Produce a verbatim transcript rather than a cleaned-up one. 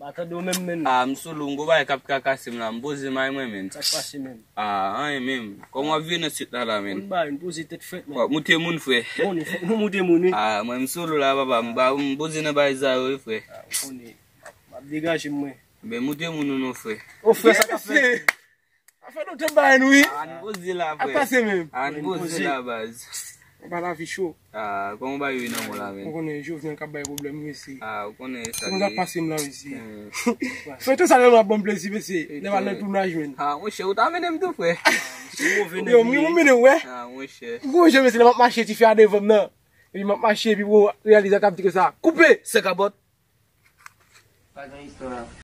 Atande w menm, menm. Ah, m sou lou, m gon bagay k ap trakase m la, m poze m ay mwen, menm. Sa k pase menm? Ah, anyen menm. Kòman w ap vini sit la, la, menm? Moun bagay, m poze tèt frèt, menm. W ap moute moun, frè. Bon, nou fè, nou moute moun, wi. Ah, mwen, m sou lou la, papa, m ba, m poze nan bagay sa yo, wi, frè. Ah, ou konnen. M ap degaje m, mwen. Ben, moute moun ou non, frè. Ô, frè, sa k ap fèt? Sa fè lontan m pa wè nou, wi. Ah, n poze la, frè. Ap pase menm. Ah, n poze la, baz. Anba lavi cho. Ah, kòman w bay yo nan mwen la, menm? Ou konnen Jovenel k ap bay pwoblèm, mesye. Ah, ou konnen sa. Se konsa k pase m la, mesye. Frè, tout sa lè m ap ban m plezi, mesye. Lè m al nan tounaj, menm. Ah, monchè, ou ta mennen m tou, frè. Yo, m mennen w, wè. Ah, monchè. M gon jan, mesye, lè m ap mache, tifi a devan m nan. Epi m ap mache, epi, bro, reyalizatè ap di ke sa. Koupe! Se kapòt. Pa gen istwa.